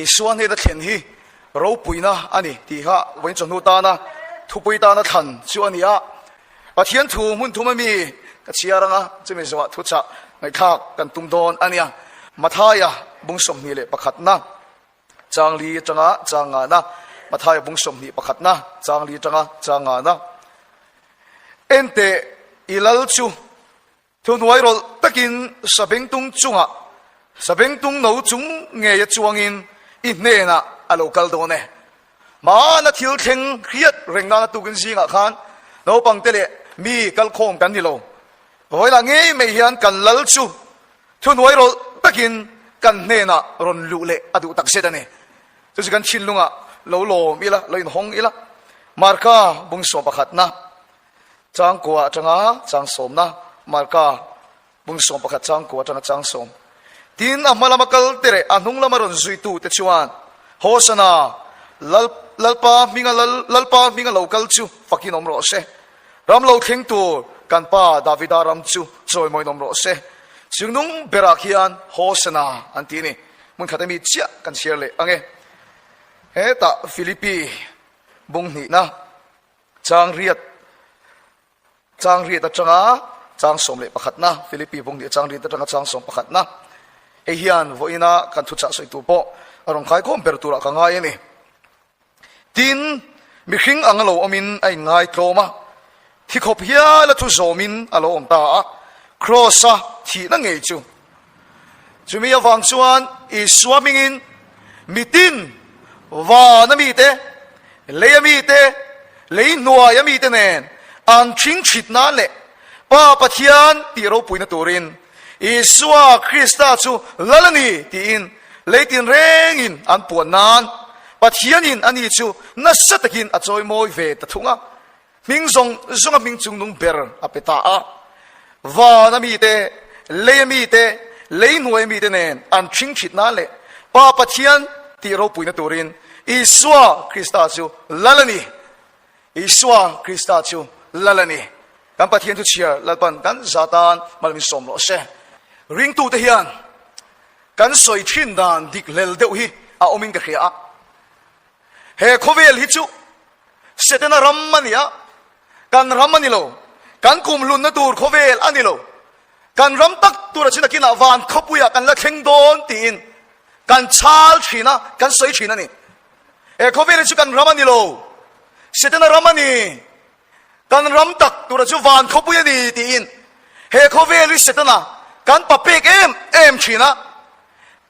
Isua hnena thlen hi ropuina a ni tih kha vawiin chawhnu tana thupui tana thlan chu a ni a. Pathian thu hmun thum ami ka chhiar anga chumi zawhah thuchah ngaihthlak kan tum dawn a nia. Mathaia bung 21na chang li atanga chang ngana Mathaia bung 21na chang li atanga chang ngana Enteh i lal chu Thuhnuai rawlh takin sabengtung chungah sabengtung no chung ngeia chuangin i hnenah a lo kal dawn e. Hmana thil thleng hriat reng nana tukin zingah khan naupangte leh mi kalkhawm kan ni lo. Vawilah ngei mai hian kan lal chu thuhnuai rawlh takin kan hnenah rawn luh leh a duh takzet a ni. Chu chu kan thinlungah lo lawm ila, lo inhawng ila. Marka bung 11na. Changkua atanga chang sawmna, Marka bung 11 changkua atanga chang sawm. Tin, a hma lama kal te leh a hnung lama rawn zuitu te chuan, Hosana, Lal, Lalpa hminga Lal, Lalpa hminga lo kal chu fakin awm rawh se. Ram lo thleng tur kan pa Davida ram chu chawimawiin awm rawh se. Chungnung berah khian Hosana an ti a ni. Hmun khat ami chiah kan chhiar leh ang e. Hetah Philippi bung hnihna. Chang riat chang riat atanga chang 11na Philippi bung nih chang riat atanga chang 11na hei hian vawiina kan thuchah sawi tur pawh a rawn khaikhawm ber turah ka ngai a ni. Tin, mihring ang a lo awmin a inngai tlawm a, thi khawp hial a thu zawmin a lo awm ta a, Kraws-a thihna ngei chu. Chumi avang chuan Isua hmingin mitin vana mite, leia mite, lei hnuaia mite nen an thing thit nan leh Pa Pathian tih ropuina turin Isua Krista chu Lal a ni tiin lei tinrengin an puan nan Pathianin ani chu nasa takin a chawimawi ve ta thung a. Hming zawng zawnga hming chungnung ber a pe ta a. Vana mite, leia mite, lei hnuaia mite nen an thing thit nan leh Pa Pathian tih ropuina turin Isua Krista chu Lal a ni. Isua Krista chu Lal a ni. Kan Pathian thu chhiar Lalpan kan za tan mal min sawm rawh se. Ringtute hian kan sawi thin dan dik hlel deuh hi a awmin ka hria a. He khawvel hi chu Setana ram a ni a, kan ram a ni lo. Kan kumhlunna tur khawvel a ni lo. Kan ram tak tura chin akinah van khawpuiah kan la thleng dawn tiin kan chal thin a, kan sawi thin a ni. He khawvel hi chu kan ram a ni lo. Setana ram a ni. Kan ram tak tura chu van khawpui a ni tiin he khawvel hi Setana kan pa pek em em thin a.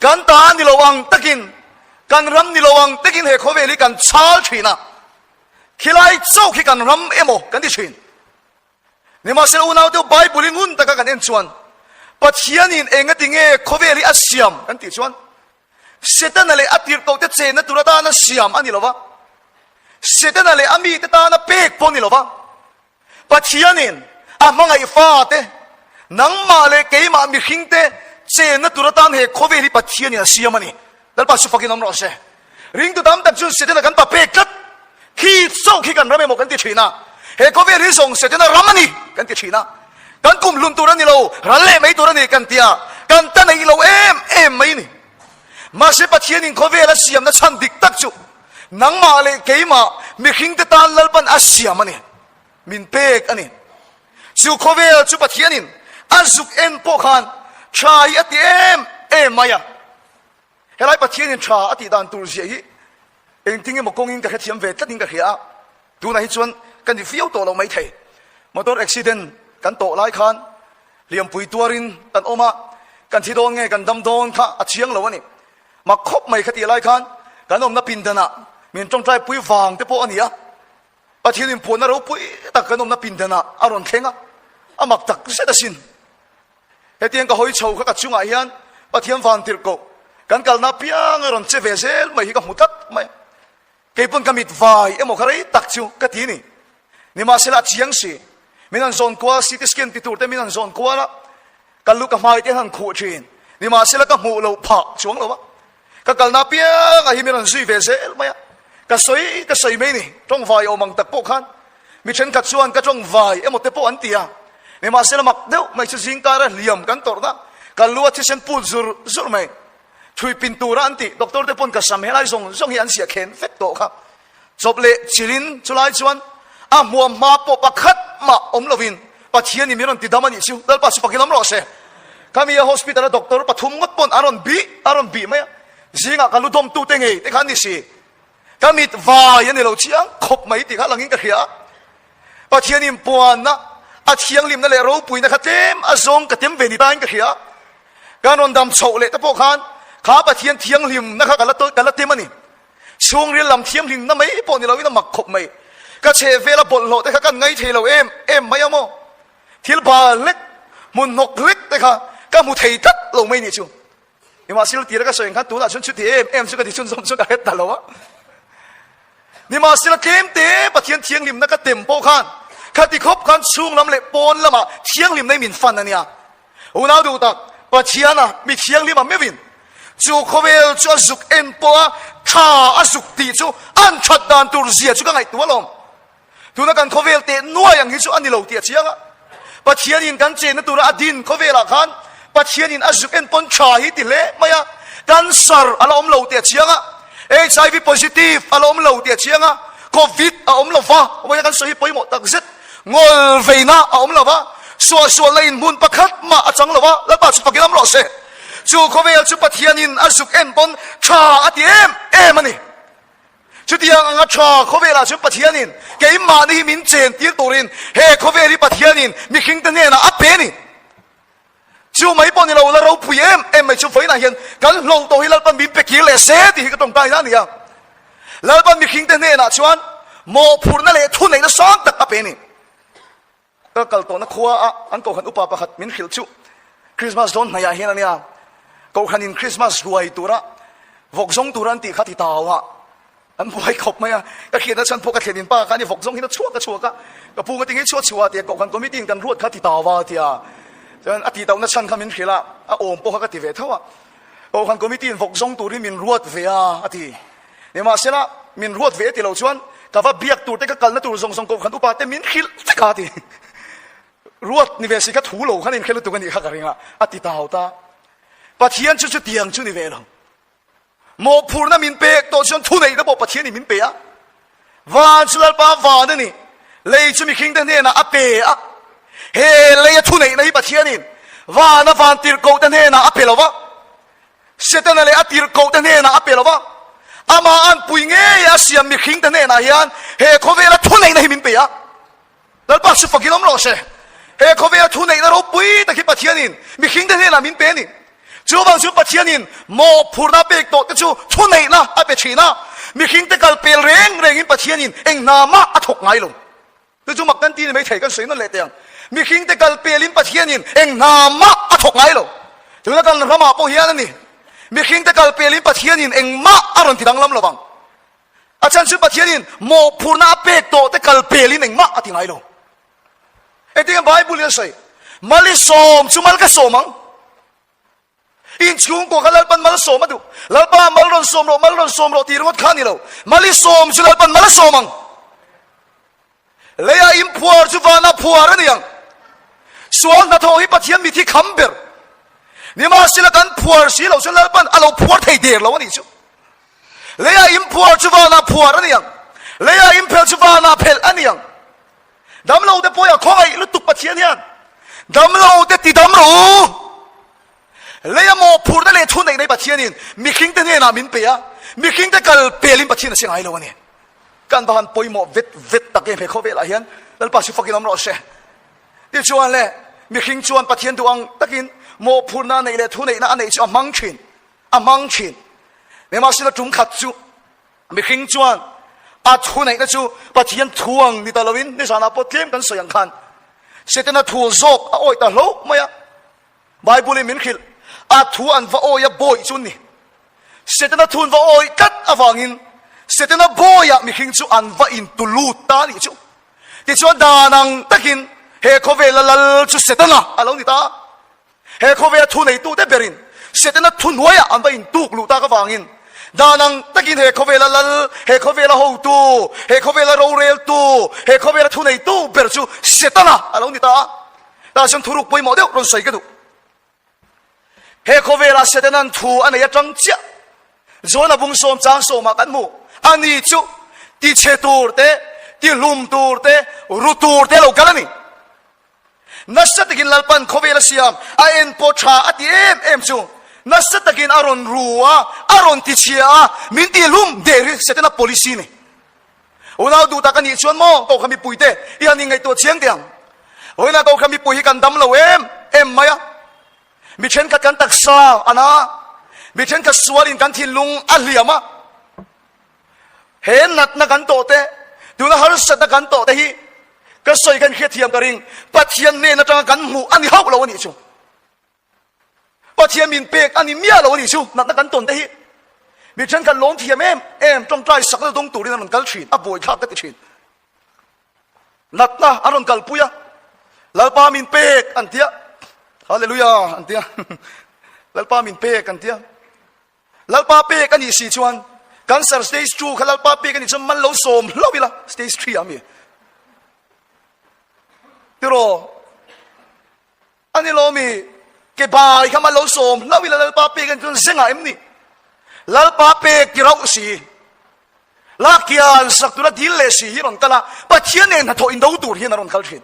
Kan ta ni lo ang takin, kan ram ni lo ang takin he khawvel hi kan chal thin a, khilai chauh khi kan ram emaw kan ti thin. Nimahsela unau deuh Bible hi ngun taka kan en chuan Pathianin enga tinge khawvel hi a siam kan tih chuan Setana leh a tirhkohte chenna tur atana siam a ni lova, Setana leh a mite tana pek pawh a ni lova, Pathianin a hmangaih fate, nangmah leh keimah mihringte chenna tur atan he khawvel hi Pathianin a siam a ni. Lalpa chu fakin awm rawh se. Ringtu tam tak chuan Setana kan pa pek tlat. Khi chauh khi kan ram emaw kan ti thin a. He khawvel hi zawng Setana ram a ni kan ti thin a. Kan kum hlun tur a ni lo, ral leh mai tur a ni kan ti a. Kan ta neih lo em em mai ni. Mahse Pathianin khawvel a siamna chhan dik tak chu Nangmah leh keimah mihringte tan Lalpan a siam a ni, min pek a ni. Chu khawvel chu Pathianin a zuk en pawh khan tha hi a ti em em mai a. Helai Pathianin tha a tih dan tur ziah hi engtin emaw kawngin ka hrethiam ve tlatin ka hria a. Tunah hi chuan ka ni viau tawh lo maithei. Motor accident kan tawh lai khan hliampui tuarin kan awm a, kan thi dawn nge kan dam dawn kha a chiang lo a ni. Mak khawp mai kha tih lai khan kan awmna pindanah min tawngtai pui vang te pawh a ni a, Pathian inpuanna ropui tak kan awmna pindanah a rawn thleng a, a mak tak zet asin. Hetiang ka hawi chho kha ka chungah hian Pathian van tirhkoh kan kalna apiang a rawn che ve zel mai hi ka hmu tlat mai a. Kei pawn ka mit vai emaw kha rei tak chu ka ti ni. Nimahsela a chiang si. Min han zawn kual, CT scan ti tur te min han zawn kual a, ka lu ka hmai te han khuh thin. Nimahsela ka hmuh loh phah chuang lo a. Ka kalna apiangah hi min rawn zui ve zel mai a. Ka sawi ka sawi mai ni. Tawng vai awm ang tak pawh khan mi thenkhat chuan ka tawng vai emaw te pawh an ti a. Nimahsela mak deuh mai chu zingkara hliam kan tawrhna ka lu a thisen put zur zur mai. Thui pin tura an tih doctor te pawn ka sam helai zawng zawng hi an ziah khen vek tawh kha. Chawp leh chilin chulai chuan a hmuam hma pawh pakhat mah awm lovin Pathianin min rawn ti dam a nih chu. Lalpa chu fakin awm rawh se. Khami a hospital a doctor pathum ngawt pawn a rawn bih a rawn bih mai a. Zingah ka lu dawmtute ngei te kha an ni si. Ka mit vai a ni lo chiang khawp mai tih kha langin ka hria a. Pathianin puanna, a thianghlimna leh ropuina kha tlem a zawng ka tem ve ni tain ka hria a. Kan rawn dam chhoh leh te pawh khan kha Pathian thianghlimna kha ka la ka la tem a ni. Chhungril lam thianghlimna mai pawh ni loin a mak khawp mai. Ka chheh vela bawlhhlawh te kha kan ngai thei lo em em mai a maw? Thil bal hlek, hmun hnawk hlek te kha ka hmu thei tlat lo mai nih chu. Nimahsela tira ka sawi ang khan tunah chuan chuti em em chu ka ti chhunzawm chu ka hret ta lo a. Nimahsela tlem te Pathian thianghlimna ka tem pawh khan khati khawp khan chhung lam leh pawn lamah thianghlimna i min fan a nia. Unau duh tak, Pathiana mi thianghlim a meuhin chu khawvel chu a zuk en pawh a tha a zuk tih chu an that dan tur zia chu ka ngaihtuah alawm. Tuna kan khawvel teh nuai ang hi chu a ni lo tih a chiang a. Pathianin kan chenna tura a din khawvelah khan Pathianin a zuk en pawn tha hi ti hle mai a, cancer a la awm lo tih a chiang a, HIV positive a la awm lo tih a chiang a, Covid a awm lo va, vawiin kan sawi hi pawimawh tak zet, ngawl veina a awm lo va, suahsualna in hmun pakhat mah a chang lo va, Lalpa chu fakin awm rawh se. Chu khawvel chu Pathianin a zuk en pawn tha a ti em em a ni. Chutiang anga tha khawvelah chuan Pathianin keimahni hi min chen tir turin he khawvel hi Pathianin mihringte hnenah a pe a ni. Chu mai pawh ni lo la ropui em em mai chu vawiinah hian kan hlawh tawh hi Lalpan min pe kir leh se tih hi ka tawngtai na a ni a. Lalpan mihringte hnenah chuan mawhphurhna leh thuneihna sang tak a pe a ni. Ka kal tawhna khua a an kohhran upa pakhat min hrilh chu Christmas dawn hnaihah hian a nia, kohhranin Christmas ruai tura vawk zawng tura an tih kha ti tau a, an buai khawp mai a, ka hriatna chhan pawh ka thlen in pa khan i vawk zawng hian a chhuak a chhuak a, ka pu nga tinge chhuah chhuah tia kohhran committee in kan ruat kha ti tau a tia, chuan a tih tauhna chhan kha min hrilh a, a awm pawh kha ka ti ve tho a, kohhran committee in vawk zawng turin min ruat ve a a ti. Nimahsela, min ruat ve ti lo chuan ka va biak tur te ka kalna tur zawng zawng kohhran upa te min hrilh vek a ti. Ruat ni ve si ka thu lo khan inhre lutuk a nih kha ka ring a, a ti tau ta. Pathian chu chutiang chu ni ve lo. Mawhphurhna min pek tawh chuan thuneihna pawh Pathian in min pe a. Van chu Lalpa van a ni, lei chu mihringte hnenah a pe a. He leia thuneihna hi Pathianin vana van tirhkohte hnenah a pe lo va. Setana leh a tirhkohte hnenah a pe lo va, amah an pui ngei a siam mihringte hnenah hian he khawvela thuneihna hi min pe a. Lalpa chu fakin awm rawh se. He khawvela thuneihna ropui tak hi Pathianin mihringte hnenah min pe a ni. Chuvang chu Pathianin mawhphurhna pek tawhte chu thuneihna a pe thin a, mihringte kal pel reng rengin Pathianin eng hna mah a thawk ngai lo. Chu chu mak kan ti ni mai thei, kan sawi nawn leh teh ang. Mihringte kal pelin Pathianin eng hna mah a thawk ngai lo. Tuna kan ramah pawh hian a ni. Mihringte kal pelin Pathianin engmah a rawn ti danglam lo vang. A chhan chu Pathianin mawhphurhna a pek tawh te kal pelin engmah a ti ngai lo. Engtin nge Bible in a sawi? Mal i sawm chu mal ka sawm ang. Inchhungkua kha Lalpan mal sawm a duh. Lalpa mal rawn sawm rawh, mal rawn sawm rawh tih ringawt kha a ni lo. Mal i sawm chu Lalpan mal a sawm ang. Leiah inphuar chu vana phuar a ni ang. Sual hnathawh hi Pathian mithi kham ber. Nimahsela kan phuar si lo chuan Lalpan a lo phuar thei der lo a nih chu. Leiah inphuar chu vana phuar a ni ang. Leiah inphelh chu vana phelh a ni ang. Damlo te pawh a khawngaih lutuk Pathian hian damlo te ti dam rawh u. Leia mawhphurhna leh thu neih nei Pathianin mihring te hnenah min pe a, mihring te kal pelin Pathian a si ngai lo a ni. Kan va han pawimawh vet vet tak em he khawvelah hian Lalpa chu fakin awm rawh se. Tichuan le mihring chuan Pathian duh ang takin mawhphurhna a neih leh thu neihna a neih chu a hmang thin, a hmang thin. Nimahsela tum khat chu Mihring chuan a thuneihna chu Pathian thu ang ni ta loin nizanah pawh tlem kan sawi ang khan Setana thu zawk a awih ta hlauh mai a. Bible-in min hrilh, a thu an va awih a bawih chu ni. Setana thu an va awih tlat avangin Setana bawiah mihring chu an va intulut ta a nih chu. Tichuan dan ang takin he khawvela lal chu Setana a lo ni ta a. He khawvela thuneitute berin Setana thuhnuaiah an va intuk luh tak avangin dan ang takin he khawvela lal, he khawvela hotu, he khawvela roreltu, he khawvela thuneitu ber chu Setana a lo ni ta a. Tah chuan thuruk pawimawh deuh rawn sawi ka duh. He khawvelah Setanan thu a nei atang chiah Jona bung sawm chang sawmah kan hmu. Ani chu tichhe tur te, tihlum tur te, ru tur te lo kal a ni. Nasa takin Lalpan khawvel a siam, a en pawh tha a ti em em chu. Nasa takin a rawn ru a, a rawn tichhia a, min tihlum der hi Setana policy ni. Unau duh tak a nih chuan maw Kohhran mipuite i han inngaihtuah chiang teh ang. Vawiinah Kohhran mipui hi kan dam lo em em mai a. Mi thenkhat kan taksa a na a, mi thenkhat sualin kan thinlung a hliam a. He natna kan tawh te, tuna harsatna kan tawh te hi ka sawi khan hriatthiam ka ring, Pathian hnen atanga kan hmuh a ni hauh lo a nih chu. Pathian min pek a ni miah lo a nih chu, natna kan tawn te hi. Mi thenkhat lawm thiam em em, tawngtai sakna dawng turin an rawn kal thin, a buaithlak ka ti thin. Natna an rawn kalpui a, Lalpa min pek an tia, Hallelujah an tia, Lalpa min pek an tia. Lalpa pek a nih si chuan cancer stage 2 kha Lalpa pek a nih chuan man lo sawm hlauh ila stage 3 ah mi. Tiraw a ni lo mi ke bai kha man lo sawm hlauh ila Lalpa pek a nih chuan zengah em ni? Lalpa pek ti rauh si. Lakian sak tura dil leh si hi rawn kal a, Pathian nen hnathawh indo tur hian a rawn kal thin.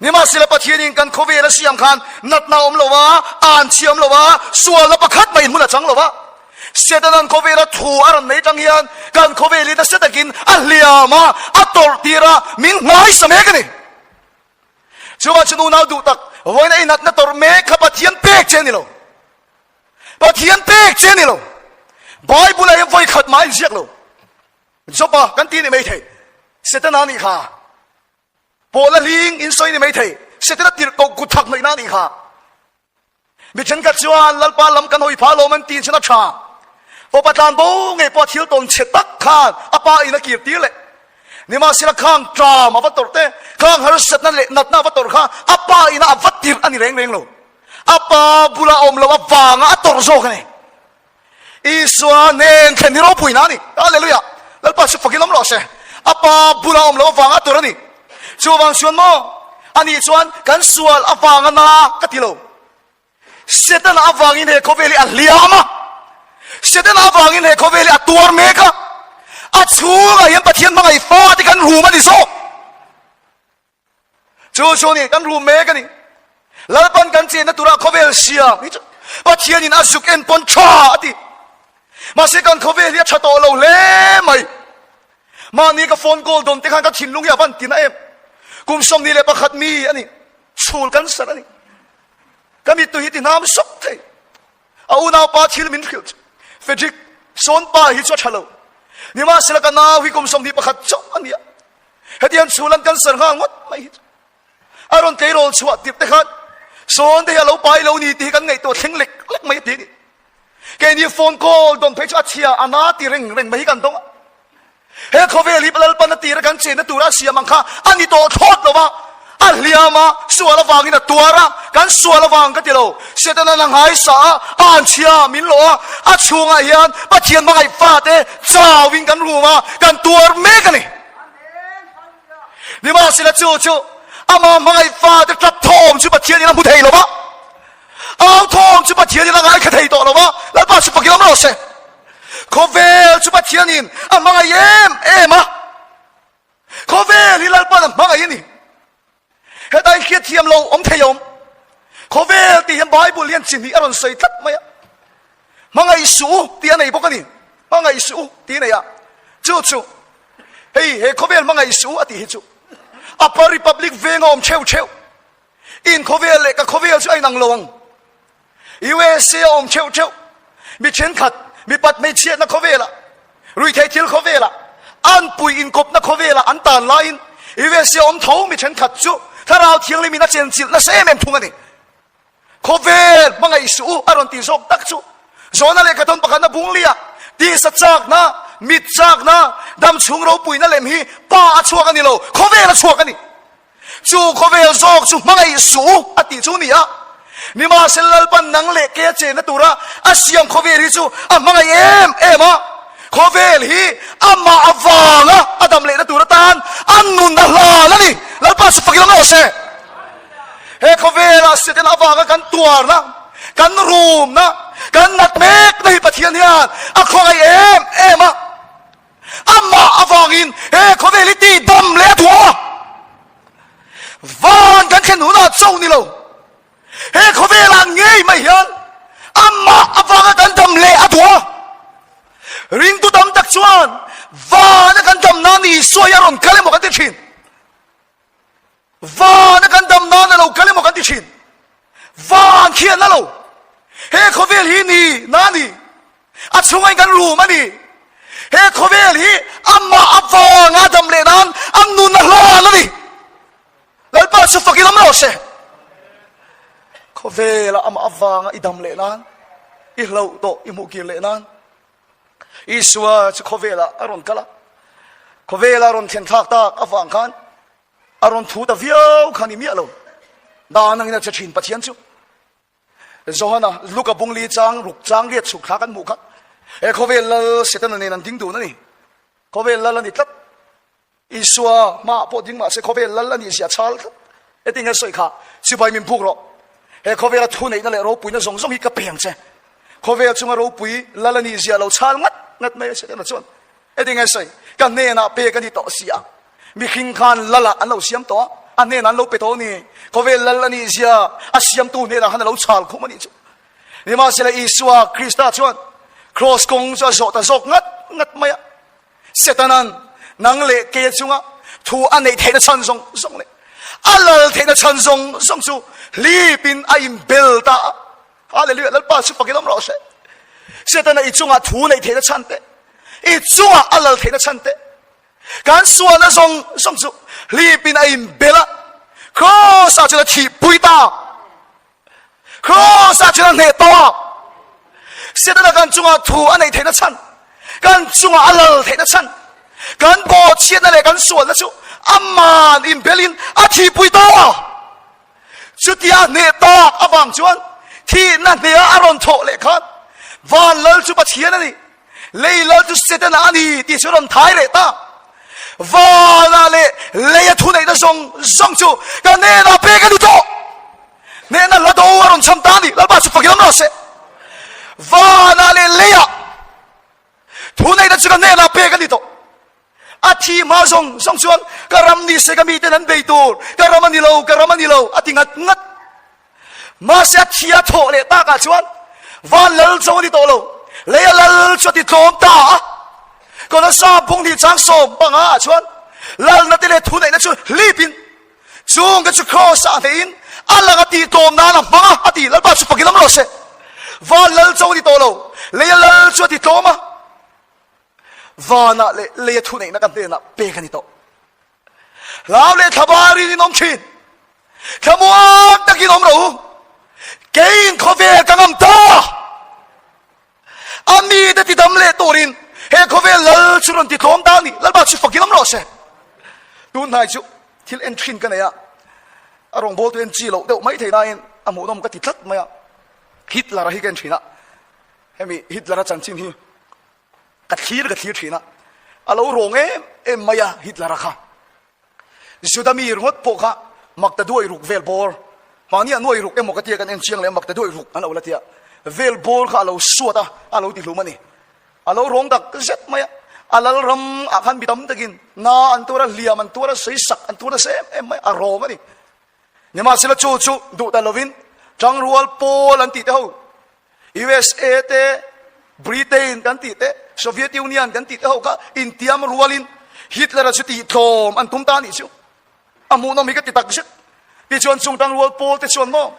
Nimahsela Pathianin kan khawvel a siam khan natna a awm lo a, anchhi a awm lo a, sualna pakhat mai hmun a chang lo a. Setanan khawvela thu a rawn nei tang hian kan khawvel hi nasa takin a hliam a, a tawrh tir a, min nghaisa mek a ni. Chuvang chuan unau duh tak, vawiin a inatna tawrh mek kha Pathian pek che a ni lo. Pathian pek che a ni lo. Bible-ah hian vawi khat mah a inziak lo. Job-a kan ti ni mai thei. Setana nih kha. Pawla hling in sawi ni mai thei. Setana tirhkoh kut thak hnaihna nih kha. Mi thenkhat chuan Lalpa lam kan hawi phah lawm an ti chuan a tha. Fapa tlan bo ngei pawh thil tawn chhe tak khan a pa in a kir tir leh. Nimahsela khang ṭam a va tawrh te, khang harsatna leh natna a va tawrh kha a pa ina a va tirh a ni reng reng lo. A pa bula awm loh avanga a tawrh zawk a ni. Isua nen thlen hi ropuina a ni. Hallelujah! Lalpa chu fakin awm rawh se. A pa bula awm loh avanga a tawrh a ni. Chuvang chuan maw? Ani chuan kan sual avanga na ka ti lo. Setana avangin he khawvel hi a hliam a. Setana avangin he khawvel hi a tuar mek a. A chhungah hian Pathian hmangaih fate kan rum a ni zawk. Chu chu ni kan rum mek a ni. Lalpan kan chenna tura khawvel siam hi chu Pathianin a zuk en pawn tha a ti. Mahse kan khawvel hi a tha tawh lo hle mai. Mahni ka phone call dawn te khan ka thinlung hi a van tina em. Kum 21 mi a ni. Chhul cancer a ni. Ka mittui hi ti hnam sawk thei. A unaupa thil min hrilh chu Frederick sawn pa hi chu a tha lo. Nimahsela ka nau hi kum 21 chauh a ni a. Hetiang chhul an cancer nghal ngawt mai hi chu a rawn tleirawl chhuah tirh te khan sawn te hi a lo pai lo ni tih hi kan ngaihtuah thleng lek lek mai a ti a ni. Keini phone call dawn phei chu a chhia a na ti reng reng mai hi kan dawng a. He khawvel hi Lalpan a tira kan chenna tura a siam ang kha a ni tawh thlawt lo va, a hliam a, sual avangin a tuar a, kan sual avang ka ti lo. Setanan a nghaisa a, a anchhia min lawh a, a chhungah hian Pathian hmangaih fate chauhin kan rum a, kan tuar mek a ni. Nimahsela chu chu amah hmangaih fate tap thawm chu Pathianin a hmu thei lo va, au thawm chu Pathianin a ngaithla thei tawh lo va, Lalpa chu fakin awm rawh se. Khawvel chu Pathianin a hmangaih em em a, khawvel hi Lalpan a hmangaih a ni. Heta hi hriatthiam lo awm thei awm. Khawvel tih hian Bible hian chi hnih a rawn sawi tlat mai a. Hmangaih suh u tih a nei bawk a ni. Hmangaih suh u tih a nei a. Chu chu hei he khawvel hmangaih suh u a tih hi chu Upper Republic venga awm theuh theuh in khawvel leh ka khawvel chu a inang lo ang. USA a awm theuh theuh mi thenkhat mipat hmeichhiatna khawvelah, ruihtheih thil khawvelah, an pui inkawpna khawvelah an tan laiin USA a awm tho mi thenkhat chu Thlarau Thianghlimin a chenchilh nasa em em thung a ni. Khawvel hmangaih suh u a rawn tih zawk tak chu Jona lehkha thawn pakhatna bunglia tisa chakna, mit chakna, damchhung ropuina lem hi pa a chhuak a ni lo, khawvel a chhuak a ni. Chu khawvel zawk chu hmangaih suh u a tih chu ni a. Nimahsela Lalpan nang leh ke a chenna tura a siam khawvel hi chu a hmangaih em em a. Khawvel hi amah avanga a dam lehna tur atan a nun a hlan a ni. Lalpa chu fakin awm rawh se. He khawvelah Satan avanga kan tuarna. Kan rumna, kan nat mekna hi Pathian hian a khawngaih em em a. Amah avangin he khawvel hi tih dam leh a duh a. Van kan thlen hunah cho ni lo. He khawvelah ngei mai hian amah avanga kan dam leh a duh a. Ringtu tam tak chuan vana kan dam nan Isua hi a rawn kal emaw kan ti thin. Vana kan dam nan a lo kal emaw kan ti thin. Van khi a na lo. He khawvel hi ni na ni. A chhungain kan rum a ni. He khawvel hi amah avanga dam leh nan a nun a hlan a ni. Lalpa chu fakin awm rawh se. Khawvela amah avanga i dam leh nan, i hloh tawh i hmuh kir leh nan, Isua chu khawvela a rawn kal a. Khawvela a rawn thlen thlak tak avang khan a rawn thu ta viau kha ni miah lo. Dan angin a che thin Pathian chu. Johana Luka bungli chang ruk chang riat chhuk thla kan hmuh kha. He khawvel lal Setana nen an ding dun a ni. Khawvel lal a ni tlat. Isua hmaah pawh ding mahse khawvel lal a nih zia chhal tlat. Heti nge sawi kha, Sipai min buk rawh. He khawvela thuneihna leh ropuina zawng zawng hi ka pe ang che. Khawvel chunga ropui lal a nih zia lo chhal ngat ngat mai a Setana chuan. Heti nge sawi, Ka hnenah pek a ni tawh si a. Mihring khan lalah an lo siam tawh a, a hnenah an lo pe tawh a ni. Khawvel lal a nih zia a siamtu hnenah khan a lo chhal khum a nih chu. Nimahsela Isua Krista chuan Kraws kawng chu a zawh ta zawk ngat ngat mai a. Setanan nang leh kei chunga thu a neih theihna chhan zawng zawng leh a lal theihna chhan zawng zawng chu hlipin a inbel ta a. Hallelujah! Lalpa chu fakin awm rawh se. Setana i chunga thu neih theihna chhan te, i chunga a lal theihna chhan te, kan sualna zawng zawng chu hlipin a inbel a, Kraws-ah chuan a thihpui ta. Kraws-ah chuan a hneh tawh a. Setana kan chunga thu a neih theihna chhan, kan chunga a lal theihna chhan, kan bawhchhiatna leh kan sualna chu aman inbelin a thihpui tawh a. Chutia a hneh tak avang chuan thihna hneha a rawn thawh leh khan van lal chu Pathian a ni, lei lal chu Setana a ni tih chu a rawn thai leh ta. Vana leh leia thuneihna zawng zawng chu ka hnenah pek a ni tawh. Hnehna hla do a rawn chham ta a ni. Lalpa chu fakin awm rawh se. Vana leh leia thuneihna chu ka hnenah pek a ni tawh. A thi hma zawng zawng chuan ka ram ni se ka miten an bei tur, ka ram a ni lo, ka ram a ni lo a ti ngat ngat. Mahse a thi a thawh leh takah chuan van lal chu a ni tawh lo, lei a lal chu a ti tlawm ta a. Kolossae bung hnih chang 15 ah chuan lalna te leh thuneihna chu hlipin chung te chu Kraws ah hneihin a lang a tih tlawm nan a hmang a, a ti. Lalpa chu fakin awm rawh se. Van lal chu a ni tawh lo, lei a lal chu a ti tlawm a. Vanah leh leia thuneihna ka hnenah pek a ni tawh. Hlau leh thlabarin in awm thin. Thlamuan takin awm rawh u. Keiin khawvel ka ngam ta. A mite tidam leh turin he khawvel lal chu rawn ti tlawm ta a ni. Lalpa chu fakin awm rawh se. Tun hnai chu thil en thin ka nei a, a rawngbawltu en chi loh deuh mai thei nain a hmuhnawm ka ti tlat mai a. Hitler-a hi ka en thin a. Hemi Hitler-a chanchin hi ka thlir ka thlir thin a, a lo rawng em em mai a Hitler-a kha. Juda mi ringawt pawh kha makta duai ruk vel bawr, mahni a nuai ruk emaw ka tia kan en chiang leh makta duai ruk an lo la tia, vel bawr kha a lo suat a, a lo ti hlum a ni. A lo rawng tak zet mai a, a lal ram ah khan mi tam takin na an tuar a, hliam an tuar a, sawisak an tuar nasa em em mai a, a rawng a ni. Nimahsela chu chu duh ta lovin tangrual pawl an tih te ho, USA te, Britain kan tih te, Soviet Union kan tih te ho kha intiam rualin Hitler-a chu tih tlawm an tum ta a nih chu. A hmuhnawm hi ka ti tak zet. Tichuan chung tangrual pawl te chuan maw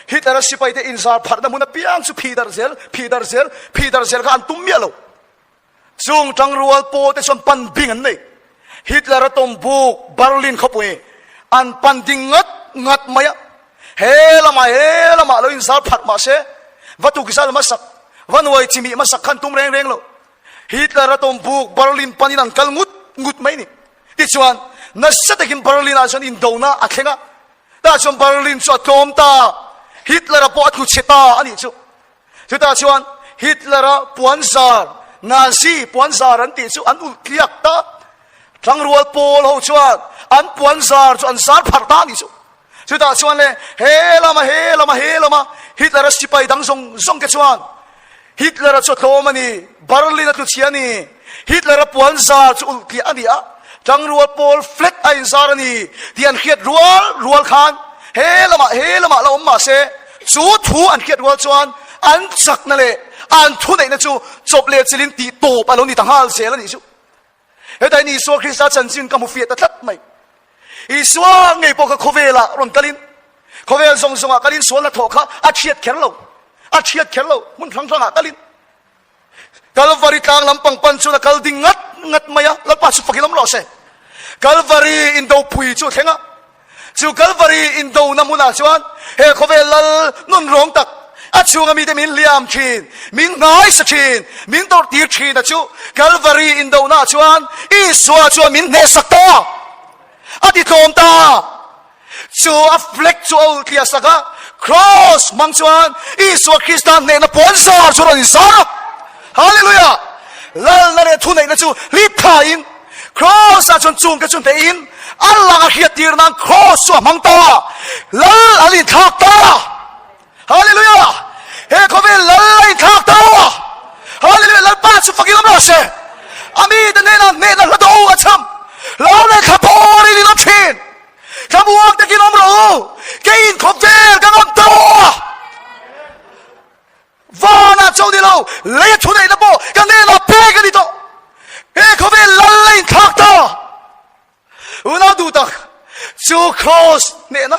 Hitler-a sipai te inzar pharhna hmun apiang chu phih darh zel, phih darh zel, phih darh zel kha an tum miah lo. Chung tangrual pawl te chuan pan bing an nei. Hitler-a tawmbuk Berlin khawpui an pan ding ngat ngat mai a. He lamah he lamah lo inzar phat mah se, va tukzal hmasak, va nuai chimih hmasak khan tum reng reng lo. Hitler-a tawmbuk Berlin panin an kal ngut ngut mai ni. Tichuan, nasa takin Berlin-ah chuan indona a thleng a. Tah chuan Berlin chu a tlawm ta. Hitler-a pawh a tlu chhe ta a nih chu. Chutah chuan Hitler-a puanzar, Nazi puanzar an tih chu an ulh tliak ta. Tlangrual pawl ho chuan an puanzar chu an zar pharh ta a nih chu. Chutah chuan le he lama he lama he lama Hitler-a sipai dang zawng zawng te chuan Hitler-a chu a tlawm a ni, Berlin a tlu chhia a ni, Hitler-a puan zar chu ulh tliah a ni a, tangrual pawl flag a inzar a ni tih an hriat rual rual khan he lamah he lamah la awm mah se chu thu an hriat rual chuan an chakna leh an thuneihna chu chawp leh chilhin tih tawp a lo ni ta nghal zel a nih chu. Hetah hian Isua Krista chanchin ka hmu fiah ta tlat mai. Isua ngei pawh kha khawvelah rawn kalin, khawvel zawng zawngah kalin sualna thawh kha a thiat kher lo, a thiat kher lo, hmun hrang hrangah kalin. Kalvari tlang lampang pan chuan a kal ding ngat ngat mai a, Lalpa chu fakin awm rawh se. Kalvari indopui chu a thleng a, Chu Kalvari indona hmunah chuan he khawvel lal nun rawng tak, a chhunga mite min hliam thin, min nghaisa thin, min tawrh tir thin a chu Kalvari indonaah chuan Isua chuan min hnehsak ta, a ti tlawm ta. Chu a flag chu a ulh sak a, Kraws hmang chuan Isua Krista hnehna puan zar chu rawn inzar a. Hallelujah! Lalna leh thuneihna chu hlip thain Kraws-ah chuan chungte chu hnehin a lang a hriattir nan Kraws chu a hmang ta. Lal an inthlak ta. Hallelujah! He khawvel lal a inthlak ta. Hallelujah! Lalpa chu fakin awm rawh se. A mite hnenah hnehna hla do a cham. Lo leh thla bawrin in awm thin. Thlamuang takin awm rawh u. Keiin khawvel kan awm ta. Vanah chauh ni lo, lei a thuneihna pawh ka hnenah pek a ni tawh. He khawvel lal a inthlak ta. Unau duh tak, chu kraws hnehna,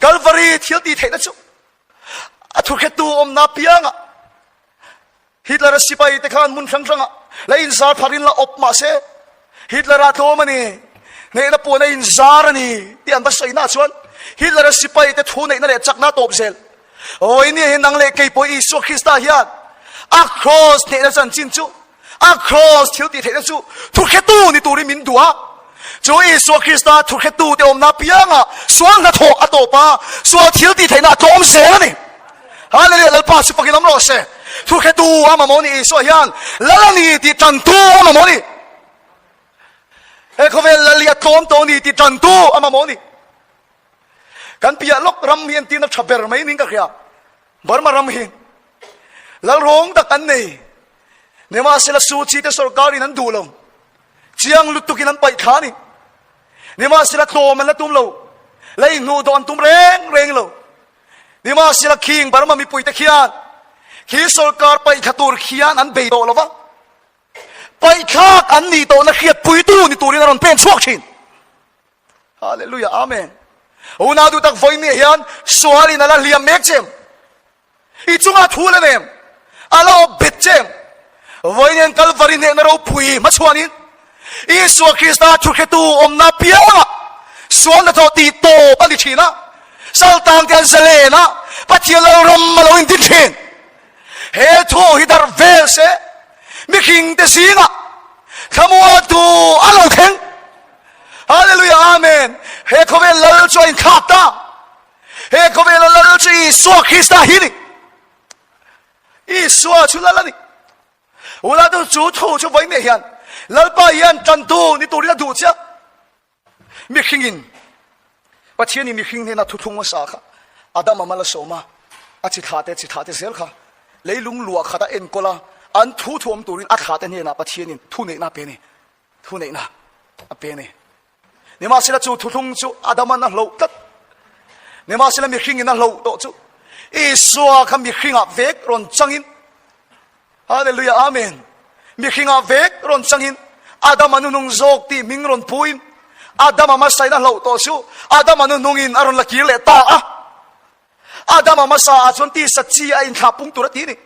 Kalvari thil tih theihna chu a thuhretu awmna piangah Hitler-a sipai te khan hmun hrang hrangah la inzar pharin la awp mah se, Hitler-a tlawm a ni, hnehna puan a inzar a ni tih an va sawi naah chuan Hitler-a sipai te thu neihna leh chakna a tawp zel. Awi nia hi nang leh kei pawh Isua Krista hian a kraws hnehna chanchin chu, a kraws thil tih theihna chu thuhretu ni turin min duh a. Chu Isua Krista thuhretu te awmna apiangah sual hnathawh a tawp a, sual thil tih theihna a tlawm zel a ni. Hallelujah, Lalpa chu fakin awm rawh se. Thuhretu a mamawh ni Isua hian Lal a ni tih tantu a mamawh ni. He khawvel Lal hi a tlawm tawh ni tih tantu a mamawh ni. Kan piah lawk ram hi entirna tha ber mai niin ka hria. Burma ram hi Lal rawng tak an nei. Nimahsela Suu Kyi te sorkarin an duh lo. Chiang lutukin an paih thla a ni. Nimahsela tlawm an la tum lo. Lei hnuh dawh an tum reng reng lo. Nimahsela khing Burma mipuite khian khi sorkar paihthla tur khian an bei tawh lo va. Paihthlak an nih tawhna hriatpuitu ni turin a rawn pen chhuak thin. Hallelujah, Amen. Unau duh tak vawiin hian sualin a la hliam mek che em? I chunga thu la nem, a la awp bet che em? Vawiin hian Kalvari hnehna ropui hmachhuanin Isua Krista thuhretu awmna piangah sual hnathawh tih tawp a ni thin a, saltangte an zalen a, Pathian Lalram a lo intin thin. He thu hi darh vel se, mihringte zingah thlamuantu a lo thleng. Hallelujah, Amen. He khawvel lal chu a inthlak ta. He khawvela lal chu Isua Krista hi ni. Isua chu lal a ni. Ula chu chu thu chu vawi mai hian Lalpa hian tantu ni turin a duh chiah. Mihringin Pathianin mihring hnena thuthlung hmasa kha Adama mal a sawm a, a chi thlah te chi thlah te zel kha leilung luah khat a enkawl a, an thu thu awm turin a thlah te hnenah Pathianin thu neihna a pe a ni. Thu neihna a pe a ni. Nimahsela chu thuthlung chu Adaman a hloh tlat. Nimahsela mihringin a hloh tawh chu Isua kha mihringah vek rawn changin Hallelujah Amen. Mihringah vek rawn changin Adama nunung zawk tih hming rawn puin Adama hmasain a hloh tawh chu Adama nunungin a rawn la kir leh ta a. Adama hmasa ah chuan tisa chi a inthlah pung tur a ti ni.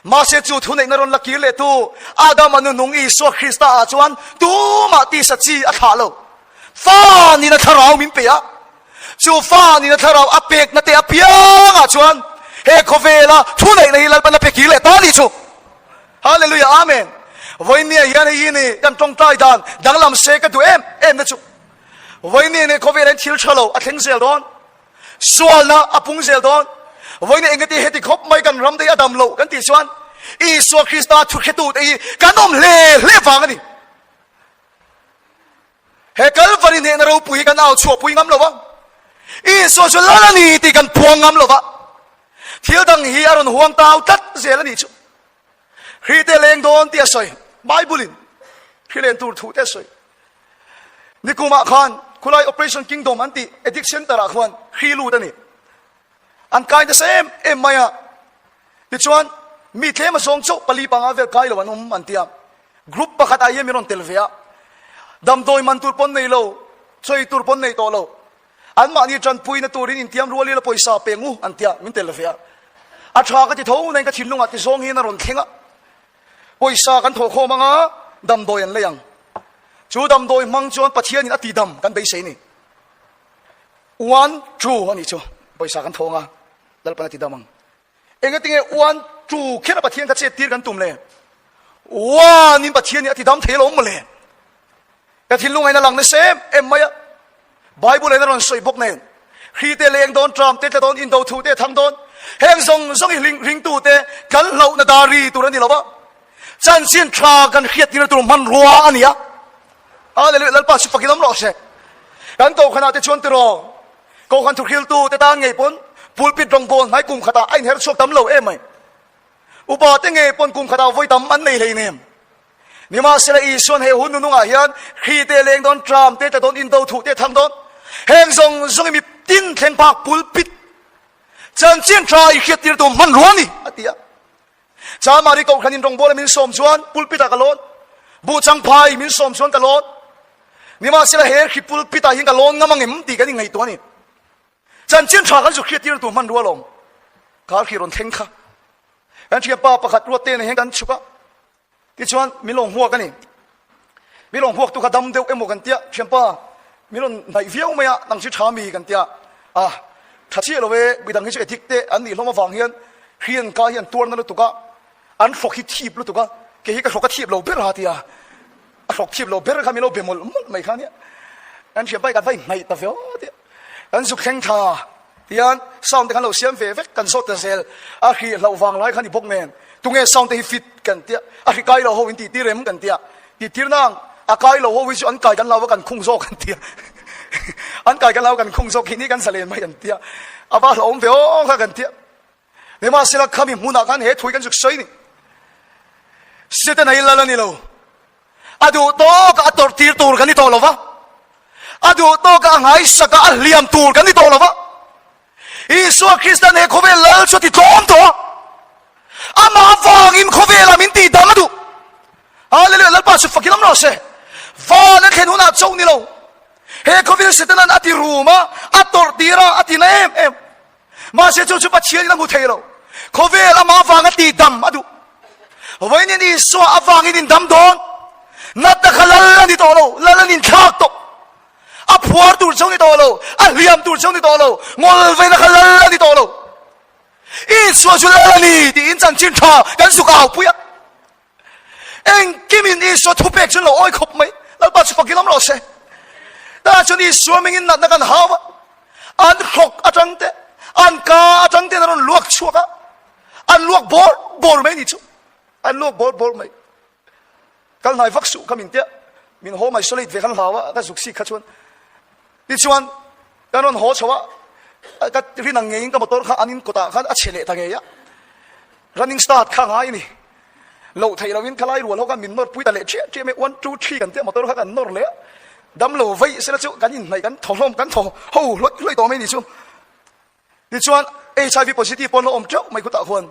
Mahse chu thuneihna rawn la kir leh tu Adama nunung Isua Krista ah chuan tumah tisa chi a thlah lo. Fa nina thlarau min pe a, chu fa nina thlarau a pekna te apiang ah chuan he khawvela thuneihna hi Lalpan a pe kir leh ta ni chu. Hallelujah Amen. Vawinia hian hei hi ni kan tawngtai dan danglam se ka duh em em na chu. Vawinia ni khawvel hian thil tha lo a thleng zel dawn. Sualna a pung zel dawn. Vawiin engati heti khawp mai kan ram te hi a dam loh kan tih chuan Isua Krista thuhretute hi kan awm hle hle vang a ni. He Kalvari hnehna ropui hi kan au chhuahpui ngam lo va. Isua chu lal a ni tih kan phuang ngam lo va, thil dang hi a rawn huang tau tlat zel a nih chu. Hri te leng dawn tih a sawi, Bible in hri len tur thu te a sawi. Nikumah khan khulai Operation Kingdom an tih Addict Center ah khuan hri lut a ni. An kai nasa em em mai a. Tichuan mi tlem a zawng chauh pali panga vel kai lo an awm an ti a. Group pakhat ah hian min rawn tel ve a. Damdawi man tur pawn nei lo, chawi tur pawn nei tawh lo. Anmahni tanpuina turin intiam rual ila pawisa peng u an tia min tel ve a. A tha ka ti tho nain ka thinlungah ti zawng hian a rawn thleng a. Pawisa kan thawhkhawm anga damdawi an lei ang. Chu damdawi hmang chuan Pathianin a tidam kan beisei ni. One two a nih chu pawisa kan thawng a, Lalpan a tidam ang. Engatinge one two kher a Pathian kha chet tir kan tum le? One in Pathian hi a tidam thei alawm mawle. Ka thinlung ain a lang nasa em em mai a. Bible in a rawn sawi bawk nen, hri te leng dawn, tram te tla dawn, indo thu te thang dawn, heng zawng zawng hi ringtu te kan hlauhna dari tur a ni lo va, chanchin tha kan hriat tirna tur hmanrua a ni a. Hallelujah, Lalpa chu fakin awm rawh se. Kan kohhranah te chuan tiraw, kohhran thuhriltu te tan ngei pawn pulpit rawngbawl hnai kum khatah a inher chhuak tam lo em mai. Upa te ngei pawn kum khatah vawi tam an nei hleinem. Nimahsela Isuan he hun nunungah hian hri te leng dawn, tram te tla dawn, indo thuh te thang dawn, heng zawng zawng i mi tin thleng phak pulpit chanchin tha i hriat tir tur hmanrua a ni, a ti a. Chamari kohhran in rawngbawla min sawm chuan pulpit ah ka lawn, buhchang phai min sawm chuan ka lawn. Nimahsela he hri pulpit ah hian ka lawn ngam angem tih kan inngaihtuah a ni. Chanchin tha kan zu hriat tir tur hmanrua alawm. Kar khi rawn thleng kha. Kan thianpa pakhat ruat te nen hian kan chhuk a. Tichuan min lo hmuak a ni. Min lo hmuak tu kha dam deuh emaw kan tia, thianpa min rawn hnaih viau mai a, nang chu tha mi kan tia. A tha chiah lo e, midang hi chu edik te an nih hlawm avang hian hri an ka hi an tuar na lutuk a, an hrawk hi thip lutuk a, kei hi ka hrawk a thip lo ber a tia. A hrawk thip lo ber kha min lo be mawlh mawlh mai kha nia. Kan thianpa hi kan va inhnaih ta viau tia. Kan zuk thleng tha tian sound te khan lo siam ve vek kan zawt ta zel. A hri hlauh vang lai kha ni bawk nen tunge sound te hi fit kan tia. A hri kai lo ho in tih tir em kan tia. Tih tir nang a kai lo ho hi chu an kai kan lo a kan khung zawk kan tia. An kai kan lo kan khung zawk hi ni kan zalen mai kan tia. A va hlauhawm ve aw kha kan tia. Nimahsela khami hmunah khan he thui kan zuk sawi ni. Setana hi lal a ni lo. A duh tawkah a tawrh tir tur kan ni tawh lo va. A duh tawkah a ngaisakah a hliam tur kan ni tawh lo va. Isua Kristan he khawvel lal chu a ti tlawm tawh a. Amah avangin khawvelah min tihdam a duh. Hallelujah, Lalpa chu fakin awm rawh se. Van a thlen hunah chauh ni lo. He khawvel Setanan a ti rum a, a tawrh tir a, a ti na em em. Mahse chu chu Pathianin a hmu thei lo. Khawvel amah avanga tihdam a duh. Vawiin Isua avangin in dam dawn. Natna kha lal a ni tawh lo, lal an inthlak tawh. A phuar tur chauh ni tawh lo, a hliam tur chauh ni tawh lo, ngawlveina kha lal a ni tawh lo. Isua chu lal a ni tiin chanchin tha kan zuk au pui a. Engkimin Isua thupek chu an lo awi khawp mai. Lalpa chu fakin awm rawh se. Tah chuan Isua mingin natna kan hau a, an hrawk atang te, an ka atang ten a rawn luak chhuak a, an luak bawr bawr mai ni chu. An luak bawr bawr mai. Kal hnai vak suh kha min tia, min home isolate ve khan hlau a, ka zuk sik kha chuan. Tichuan kan rawn haw chho a, ka rin ang ngeiin ka motor kha an in kawtah khan a chhe leh ta ngei a. Running start kha ngai a ni. Loh theih loin khalai rual ho khan min nawr pui ta leh chiah chiah mai, one two three kan tia motor kha kan nawr leh a, dam lo vaih sela chu kan inhnaih kan thaw hlawm kan thaw ho hlawih hlawih tawh mai ni chu. Tichuan HIV positive pawh an lo awm teuh mai khutah khuan.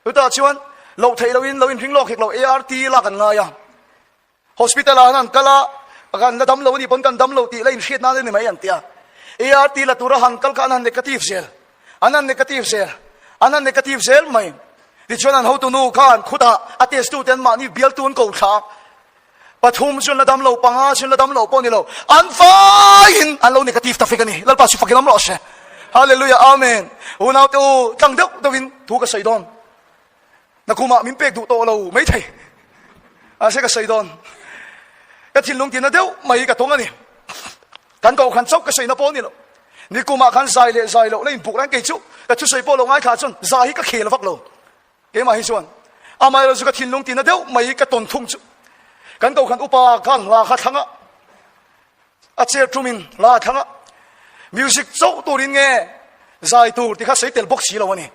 Chutah chuan loh theih loin lo inring lawk hek lo ART lak an ngai a. Hospital ah han kal a, kan la dam lo a nih pawn kan dam lo tih la inhriat nan a ni mai an ti a. ART la tura han kal kha an han negative zel, an han negative zel, an han negative zel mai. Tichuan an hotu nu khan khutah a test tu te an mahni bialtu an ko thla a. Pathum chu an la dam lo, panga chu an la dam lo pawh a ni lo, an vaiin an lo negative ta fek a ni. Lalpa chu fakin awm rawh se. Hallelujah, Amen. Unaute u, tlang deuh deuhin thu ka sawi dawn. Nakumah min pek duh tawh lo maithei. Mahse ka sawi dawn. Ka thinlung tina deuh mai ka tawng a ni. Kan kohhran chauh ka sawina pawh a ni lo. Nikumah khan zai leh zai loh la inbuk reng kei chu ka thusawi pawh lo ngaithla chuan zai hi ka khel vak lo. Keimah hi chuan amaherawhchu ka thinlung tina deuh mai ka tawn thung chu kan kohhran upa khan hla kha thlang a, a chair tumin hla a thlang a. Music chauh turin nge zai tur ti kha sawi tel bawk si lo a ni.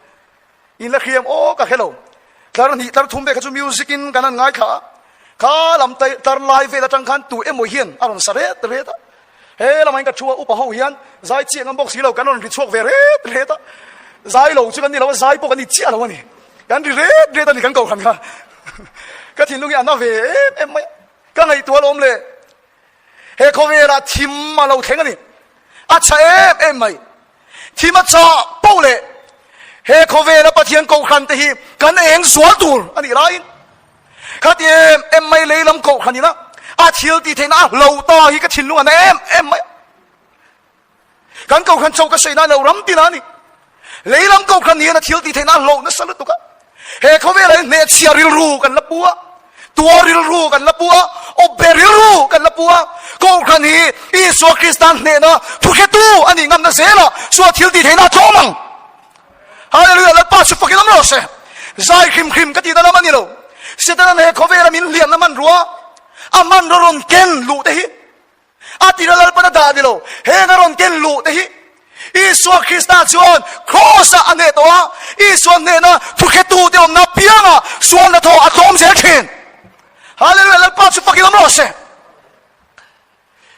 In la hriam aw ka hre lo. Tlar hnih tlar thum vel kha chu music in kan han ngaithla a, kha lam tlar lai vel atang khan tu emaw hian a rawn sa ret ret a. He lamah in ka thu a, upa ho hian zai chiah ngam bawk si lo, kan rawn ri chhuak ve ret ret a. Zai lo chu kan ni lo a, zai pawh kan ni chiah lo a ni. Kan ri ret ret a ni kan kohhran kha. Ka thinlung hi a na ve em em mai a, ka ngaihtuah alawm le. He khawvelah thim a lo thleng a ni. A chha em em mai. Thim a chah poh leh he khawvela Pathian kohhran te hi kan eng zual tur a nih laiin khati em em mai lei lam kohhran ina a thil tih theihna a hlo ta hi ka thinlung a na em em mai. Kan kohhran chauh ka sawi nan lo ram tina a ni. Lei lam kohhran hian a thil tih theihna a hloh nasa lutuk a. He khawvelah hian hnehchhia rilru kan la pu a, tuar rilru kan la pu a, awpbe rilru kan la pu a. Kohhran hi Isua Krista hnehna thuhretu a nih ngamna zelah chu a thil tih theihna a tlawm ang. Hallelujah! Lalpa chu fakin awm rawh se. Zai hrim hrim ka tihna lam a ni lo. Setanan he khawvela min hliamna hmanrua, a hmanraw rawn ken luh te hi A tira Lalpan a dah ni lo, heng a rawn ken luh te hi Isua Krista chuan Kraws-ah a hneh tawh a, Isua hnehna thukhetute awmna piangah sualna thaw a tlawm zel thin. Hallelujah! Lalpa chu fakin awm rawh se.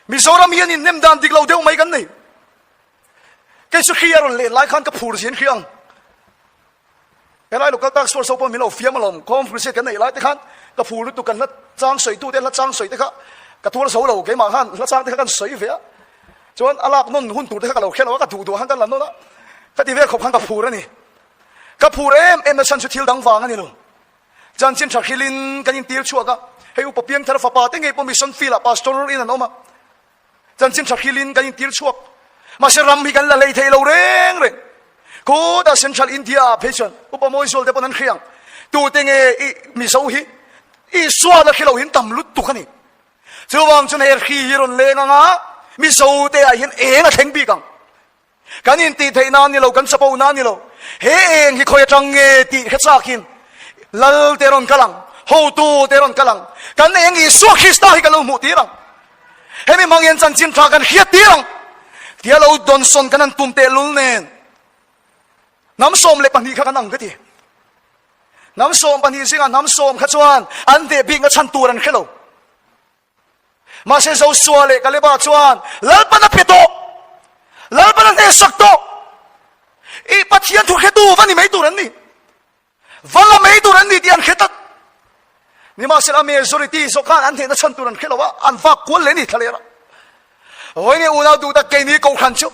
Mizoram hian inhnem dan dik lo deuh mai kan nei. Kei chu hri a rawn len lai khan ka phur zin hri ang. Helai local task force ho pawh min lo fiam alawm, conference kan neih lai te khan ka phur lutuk kan hla chang sawi tu te hla chang sawi te kha ka tuar zo lo keimah khan hla chang te kha kan sawi ve a, chuan a lak nawn hun tur te kha ka lo hre lo a, ka duh duh khan kan la nawn a, ka ti vel khawp khan ka phur a ni. Ka phur em em na chhan chu thil dang vang a ni lo. Chanchin tha hrilhin kan intir chhuak a, hei upa Piangthara fapa te ngei pawh mission field ah pastor in an awm a, Chanchin tha hrilhin kan intir chhuak. Mahse ram hi kan la hlei thei lo reng reng. Khutah Central India ah phei chuan Upa Mawizual te pawn an hria ang. Tute nge i Mizo hi Isua la hre lo hin tam lutuk a ni. Chuvang chuan he hri hi rawn leng ang a, Mizo te ah hian eng a thleng bik ang. Kan intih theih nan ni lo, kan chapo nan ni lo. He eng hi khawi atang nge tih hre chakin Lal te rawn kal ang, hotu te rawn kal ang. Kan eng Isua Krista hi kan lo hmuh tir ang. Hemi hmang hian chanchin tha kan hriat tir ang. Tia lo dawnsawn kan han tum tehlul nen hnam 12 kha kan ang ka ti. Hnam 12 zingah hnam sawm kha chuan an deh bikna chhan tur an hre lo. Mahse Josua leh Kaleba chuan Lalpan a pe tawh, Lalpan a hnehsak tawh, i Pathian thu hretu va ni mai tur an ni, va la mai tur an ni tih an hre tlat. Nimahsela a majority zawk khan an hnehna chhan tur an hre lo a, an vak kual leh ni thlalera. Vawiin unau duh tak keini kohhran chu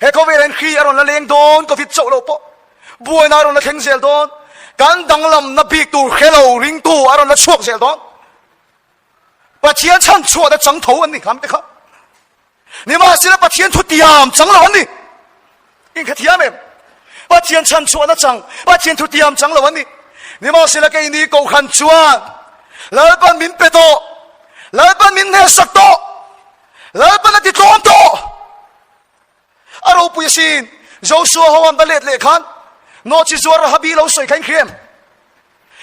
he khawvel hian hri a rawn la leng dawn, covid chauh lo pawh buaina a rawn la thleng zel dawn, kan danglamna bik tur hre lo ringtu a rawn la chhuak zel dawn. Pathian chhan chhuahna chang tho an ni kham te kha. Nimahsela Pathian thu tiam chang lo an ni. In kha thiam em? Pathian chhan chhuahna chang, Pathian thu tiam chang lo an ni. Nimahsela kei ni kohhran chuan Lalpan min pe tawh, Lalpan min hnehsak tawh, Lalpan a ti tlawm tawh. A ropui asin, Joshua ho an va let leh khan Nawhchi zuar Rahabi lo sawi kha in hria em?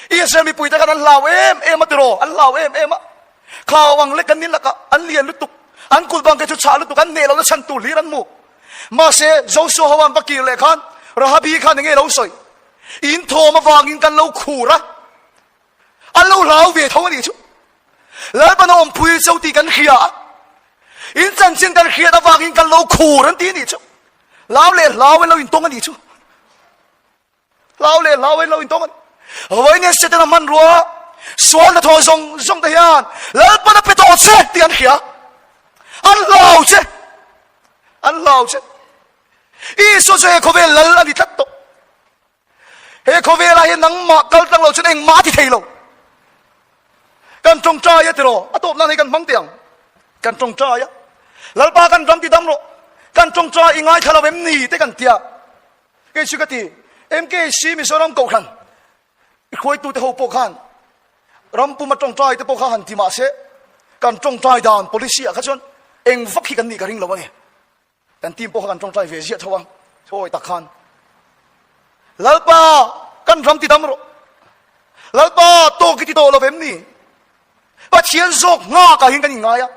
Israel mipuite khan an hlau em em a tiraw, an hlau em em a. Khau ang lek an ni lakah an lian lutuk, an kut bang te chu chhah lutuk, an hneh lohna chhan tur hlir an hmu. Mahse, Joshua ho an va kir leh khan Rahabi khan enge lo sawi? In thawm avangin kan lo khur a, an lo hlau ve tho a nih chu. Lalpan a awmpui cho tih kan hria a, in chanchin kan hriat avangin kan lo khur an ti a nih chu. Hlau leh hlau an lo intawng a nih chu. Hlau leh hlau in lo intawng a ni. Vawiin Setana hmanrua sual hnathawh zawng zawng te hian Lalpan a pe tawh che tih an hria. An hlau che. An hlau che. Isua chu he khawvel lal a ni tlat tawh. He khawvelah hian nangmah kal tlang lo chuan engmah a ti thei lo. Kan tawngtai a tiraw, a tawp nan hei kan hmang teh ang. Kan tawngtai a, Lalpa kan ram ti dam rawh, kan tawngtai i ngaithla lo em ni te kan tia. Kei chu ka ti, MKC Mizoram Kohhran i hruaitute ho pawh khan ram puma tawngtai te pawh kha han ti mah se, kan tawngtai dan policy ah kha chuan eng vak hi kan nih ka ring lo a ni. Kan team pawh kha kan tawngtai ve ziah tho a, sawi tak khan Lalpa kan ram ti dam rawh, Lalpa tawk i ti tawh lo vem ni? Pathian zawk nghakah hian kan inngai a,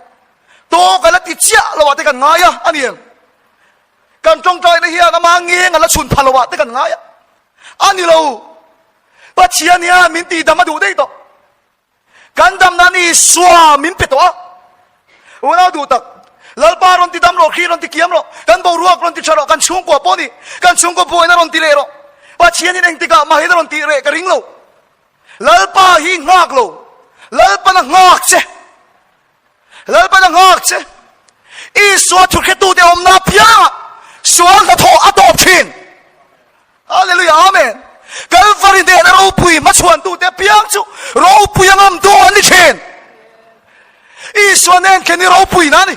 tawk a la ti chiah lo ah te kan ngai a, a ni em? Kan tawngtaina hian ama ngeng a la chhun pha lo ah te kan ngai a. A ni lo. Pathian hian min tihdam a duh daih tawh. Kan dam nan Isua min pe tawh a. Unau duh tak, Lalpa rawn ti dam rawh, Khrih rawn ti kiam rawh, kan boruak rawn ti tha rawh, kan chhungkua pawh ni, kan chhungkaw buaina rawn ti reh rawh. Pathianin engtikah mahin a rawn tih reh ka ring lo. Lalpa hi nghak lo. Lalpan a nghak che. Lalpan a nghak che. Isua thuhretute awmna apiangah sual hnathawh a tawp thin. Hallelujah, Amen. Kalvari nena ropui hmachhuantute apiang chu ropui a ngam dawn an ni thin. Isua nen khen hi ropuina a ni.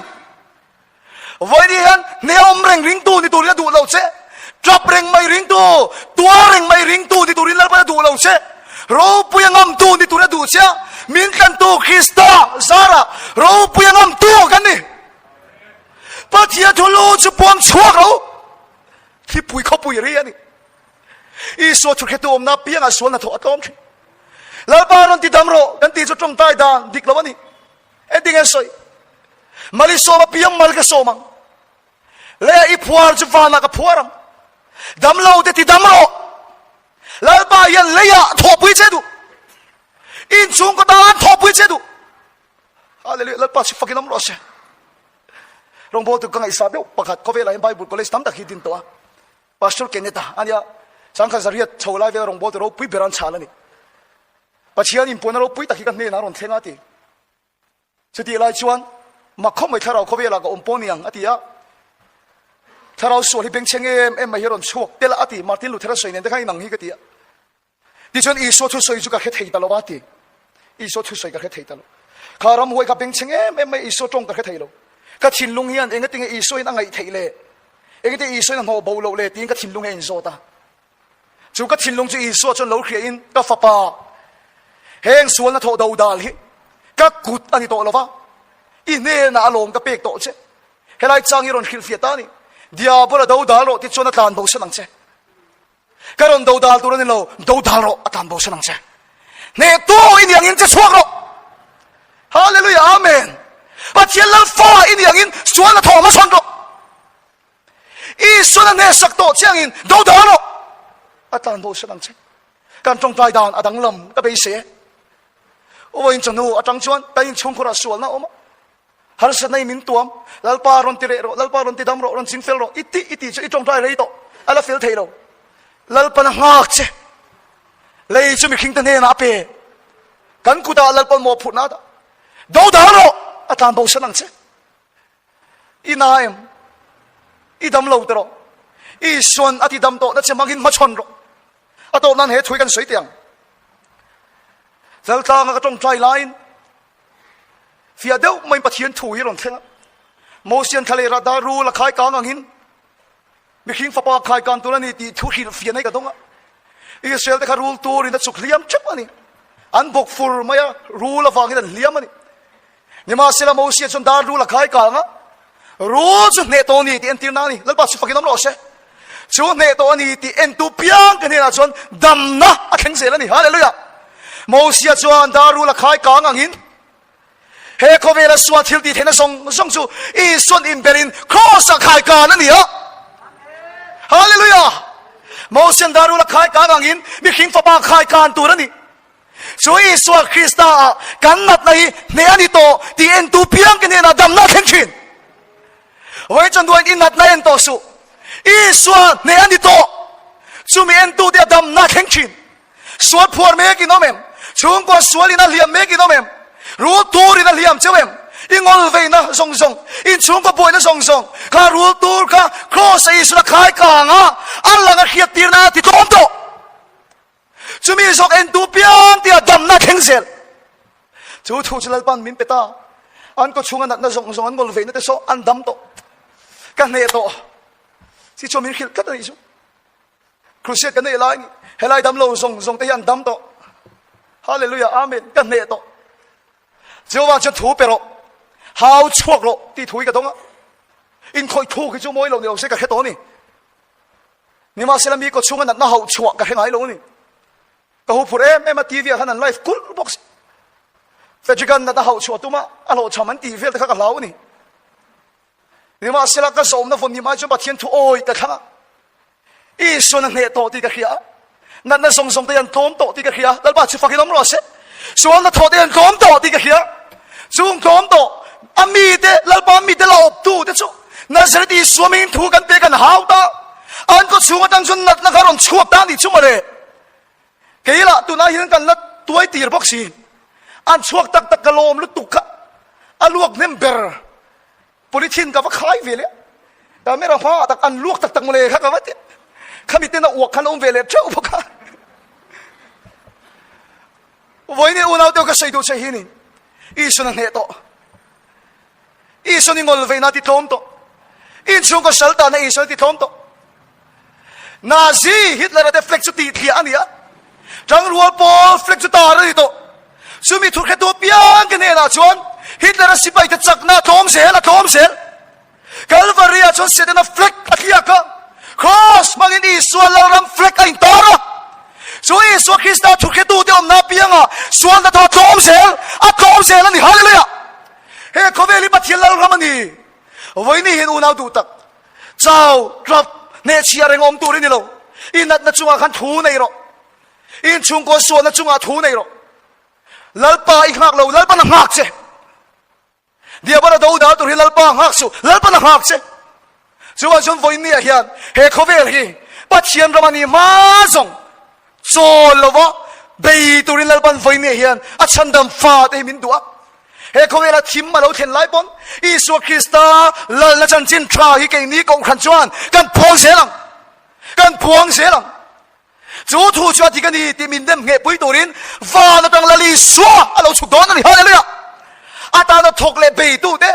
Vawiin hian hneawm reng ringtu ni turin a duh lo che. Tap reng mai ringtu, tuar reng mai ringtu ni turin Lalpan a duh lo che. Ropui a ngamtu ni turin a duh che a, min tlantu Krista zara ropui a ngamtu kan ni. Pathian thu lu chu puang chhuak lo. Thlipui khawpui ri a ni. Isua thu hretu awmna piangah sual hnathawh a tlawm thin. Lalpa rawn ti dam rawh kan tih chu tawngtai dan dik lo a ni. Engtin nge sawi? Mal i sawm apiang mal ka sawm ang. Leiah i phuar chu vanah ka phuar ang. Dam lo te ti dam rawh. Lalpa hian leiah thawhpui che duh. Inchhungkaw tan thawhpui che duh. Hallelujah. Lalpa chu fakin awm rawh se. Rawngbawltu ka ngaihsah deuh pakhat khawvelah hian Bible College tam tak hi din tawh a. Pastor Kenneth-a ania Sangkhat Zariat chho lai vel rawngbawltu ropui ber an chhal a ni. Pathian inpuanna ropui tak hi ka hnenah a rawn thleng a ti. Chutih lai chuan mak khawp mai thlarau khawvelah ka awm pawh ni ang a ti a. Thlarau sual hi bengchheng em em mai hi a rawn chhuak tel a ti. Martin Luther a sawi nen te khan inang hi ka ti a. Tichuan Isua thusawi chu ka hre thei ta lo a ti. Isua thusawi ka hre thei ta lo. Kha ramhuai kha bengchheng em em mai Isua tawng ka hre thei lo. Ka thinlung hian engatinge Isua in a ngaih theih le? Engati Isua in a hnawh bo loh le? tiin ka thinlung hi a inzawt a. Chu ka thinlung chu Isua chuan lo hria in, Ka fapa, heng sualna thawh do dal hi ka kut a ni tawh lo va, i hnenah a lawm ka pek tawh che. Helai chang hi rawn hrilhfiah ta a ni. Diabola do dal rawh ti chuan a tlan bo san ang che. Ka rawn do dal tur a ni lo, do dal rawh, a tlan bo san ang che. Hnehtu i ni angin che chhuak rawh. Hallelujah, Amen. Pathian lal fa i ni angin sualna thawm a chhawn rawh. Isuan a hnehsak tawh che angin do dal rawh. A tlan bo san ang che. Kan tawngtai dan a danglam ka beisei e. Uvain chawhnu atang chuan kan inchhungkhurah sualna a awm a. Harsatna i min tuam, Lalpa rawn ti reh rawh, Lalpa rawn ti dam rawh, rawn ching fel rawh, i tih i tih chu i tawngtai rei tawh, a la fel thei lo. Lalpan a nghak che. Lei chu mihringte hnenah a pe. Kan kutah Lalpan mawhphurhna a dah. Do dal rawh, a tlan bosan ang che. I na em? I dam lo tawh. Isuan a ti dam tawh na che hmangin hmachhawn rawh. A tawp nan he thu hi kan sawi teh ang. Laltlanga ka tawngtai laiin Fiah deuh maiin Pathian thu hi a rawn thleng a. Mosian thla leh rah rul a khai kang angin mihring fapa khai kan tur a ni tih thu hrilh fiahna hi ka dawng a. Israel te kha rul turin a chuk hliam teuh a ni. An bawk fur mai a, rul avangin an hliam a ni. Nimahsela Mosia chuan dar rul a khai kang a, rul chu hneh tawh a ni tih entir na a ni. Lalpa chu fakin awm rawh se. Chu hneh tawh a ni tih entu piang ka hnenah chuan damna a thleng zel a ni. Hallelujah! Mosia chuan dar rul a khai kang angin he khawvela sual thil tih theihna zawng zawng chu Isuan inberin kraws ah khai kan a ni a. Hallelujah! Mosian dar rul a khai kang angin mihring fapa khai kan tur a ni. Chu Isua Krista ah kan natna hi hneh a ni tawh tih entu piang ka hnenah damna a thleng thin. Vawi chuan i natna en tawh suh. Isua hneh a ni tawh. Chumi entu te a damna a thleng thin. Sual phuar mek in awm em? Chhungkua sual in a hliam mek in awm em? Rul tur in a hliam cheu em? I ngawl veina zawng zawng, in chhungkaw buaina zawng zawng kha rul tur kha Kraws a Isua khai kang a, a lang a hriattirna a ti tlawm tawh. Chumi zawk entu piang tia damna a thleng zel. Chu thu chu Lalpan min pe ta. An kaw chhunga natna zawng zawng an ngawl veina te saw an dam tawh. Ka hneh tawh. Chi chuan min hrilh tlat a nih chu. Crusade ka neih lai ni. Helai dam lo zawng zawng te hi an dam tawh. Hallelujah, Amen. Ka hneh tawh. Jehovah chuan thu pe rawh. Hau chhuak rawh tih thu hi ka dawng a. Inkhawih thuk hi chu mawi lo ni lo se ka hre tawh a ni. Nimahsela mi kaw chhunga natna hauh chhuah ka hre ngai lo a ni. Ka hu phur em em a, TV ah khan an live kulh bawk si. Fedrick-a'n natna hauh chhuah tum a, a hlawhchham an tih vel te kha ka hlau a ni. Nimahsela ka zawmna vawn ni mai chuan Pathian thu awi ka thlang a. Isuan a hneh tawh tih ka hria a. Natna zawng zawng te an tlawm tawh tih ka hria a. Lalpa chu fakin awm rawh se. Sualna thawh te an tlawm tawh tih ka hria. Chung tlawm tawh a mite Lalpa mite la awptu te chu Nazareth Isua hmingin thu kan pe kan hau ta. An kaw chhung atang chuan natna kha rawn chhuak ta a nih chu mawle. Kei lah tunah hian kan la tuai tir bawk si. An chhuak tak tak ka lawm lutuk kha a luak hnem ber. Polythene ka va khai ve leh camera hma ah tak an luak tak tak mawle kha ka va ti khami ten a uak khan a awm ve leh theuh bawk a vawiin unau te ka sawi duh che hi ni Isuan a hneh tawh Isuan i ngol veina ti tlawm tawh inchhungkaw sal tana Isuan ti tlawm tawh Nazi Hitler-a te flag chu tihthliah a ni a, Tangrual pawl flag chu tar a ni tawh. Chumi thurhretu apiang te hnenah chuan Hitler-a sipaite chakna a tlawm zel, a tlawm zel. Kalvari-ah chuan Setana flag a thliak a, Kraws hmangin Isua Lalram flag a intar a. Chu Isua Krista thurhretute awmna apiangah sualna thaw a tlawm zel, a tlawm zel a ni. Hallelujah! He khawvel hi Pathian Lalram a ni. Vawiin hian unau duh tak, Chau, tlap, hnehchhiah reng awm tur i ni lo. I natna chungah khan thu nei rawh. I inchhungkaw sualna chungah thu nei rawh. Lalpa i nghak lo, Lalpan a nghak che. Diabala do dal tur hi Lalpa a nghak suh, Lalpan a nghak che. Chuvang chuan vawiinniah hian he khawvel hi Pathian ram a ni hma zawng chawl lova bei turin Lalpan vawiinniah hian a chhandam fate hi min duh a. He khawvela thim a lo thlen lai pawn Isua Krista lalna chanchin tha hi keini kohhran chuan kan phuang zel ang. Kan phuang zel ang. Chu thu chu a dik a ni tih min dem nghehpui turin van atang Lal Isua a lo chhuk dawn a ni. Hallelujah! A tana thawk leh beitute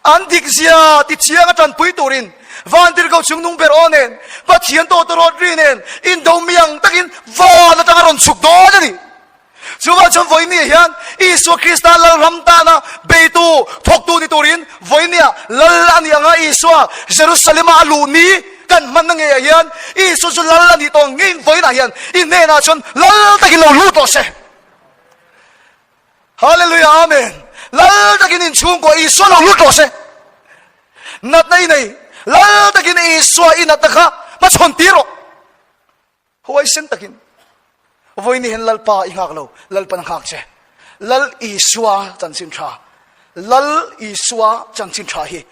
an dik zia ti chiang a tanpui turin van tirhkoh chungnung ber aw nen Pathian tawtawrawt ri nen indo miang takin van atang a rawn chhuk dawn a ni. Chuvang chuan vawinia hian Isua Krista Lalram tana beitu, thawktu ni turin vawinia Lal a nih anga Isua Jerusalema a luh ni kan hmanna ngeiah hian Isua chu Lal a nih tawh ngeiin vawiinah hian i hnenah chuan Lal takin lo lut rawh se. Hallelujah Amen. Lal takin inchhungkua Isua lo lut rawh se. Natna i nei, Lal takin Isua i natna kha hmachhawn tir rawh. Huaisen takin vawiin hian Lalpa i nghak lo, Lalpan a nghak che. Lal Isua chanchin tha, Lal Isua chanchin tha hi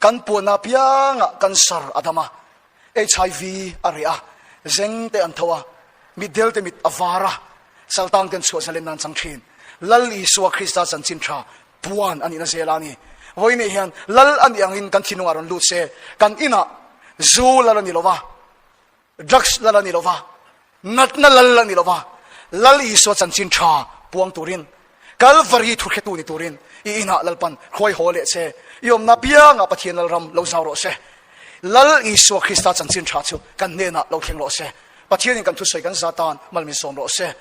kan puanna piangah cancer a dam a, HIV a reh a, zeng te an tho a, mitdel te mit a var a, saltang ten chhuah zalen nan chang thin. Lal Isua Krista chanchin tha puan a nihna zel a ni. Vawiin hian Lal a nih angin kan thinlungah rawn lut se, kan inah zu lal a ni lo va, Drugs lal a ni lova, natna lal a ni lova, Lal Isua chanchin tha puang turin, Kalvari thuhretu ni turin i inah Lalpan hruai haw leh che, i awmna piangah Pathian Lalram lo zau rawh se. Lal Isua Krista chanchin tha chu kan hnenah lo thleng rawh se. Pathianin kan thusawi kan za tan mal min sawm rawh se.